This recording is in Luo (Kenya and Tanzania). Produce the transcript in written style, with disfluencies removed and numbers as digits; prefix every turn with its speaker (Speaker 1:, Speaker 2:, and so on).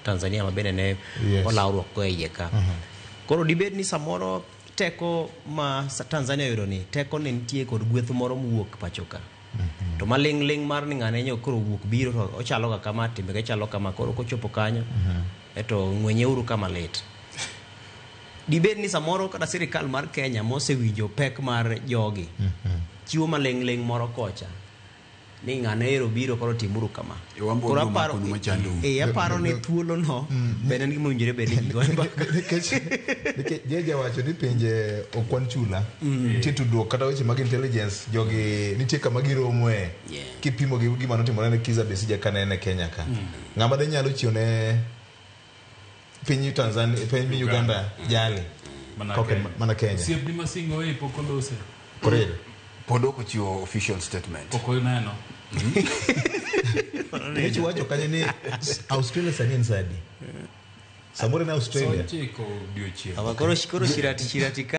Speaker 1: Tanzania ma bende ne olawruok go e iye ka. Koro dibed ni samoro teko ma Tanzania oyudo ni teko ne nitie kod gweth moro mowuok pacho ka. To maling' ling' mar ni ng'ane nyo koro owuok biro to ochalo ga kama, timbege chalo kama, koro kochopo kanyo eto ng'wenye uru kama lit. Dibed ni samoro kata sirikal mar Kenya mosewinjo pek mar jogi chiwo maling' ling' moro kocha ni ng'ane ero biro, koro timuru kama.
Speaker 2: E, wan bo
Speaker 1: Koro
Speaker 2: wabiro
Speaker 1: aparo
Speaker 2: makonu machandou.
Speaker 1: Aparo ni thuolo no bende en gima owinjore bed ni ji goyo mbaka.
Speaker 3: Nikech Jeja wacho ni pinje ok wan chula, nitie tudruok kata weche mag intelligence, jogi nitie kama giromoe. Kipimo gi gima notimore ne Kizza Besigye kane en e Kenya ka, ng'ama de nyalo chiwo ne piny Tanzania, piny Uganda jali
Speaker 4: Mana
Speaker 3: Kok en
Speaker 4: Kenya.
Speaker 3: mana Kenya.
Speaker 4: Osiepni masingo e pok olose.
Speaker 3: Korel.
Speaker 2: Pod ok ochiwo official statement.
Speaker 4: Pok oneno.
Speaker 3: Nikech wacho kanyo ni Australia sani en sadi samoro en Australia.
Speaker 4: Sa 9 odiochieng'.
Speaker 1: Awa, koro shirati shirati ka.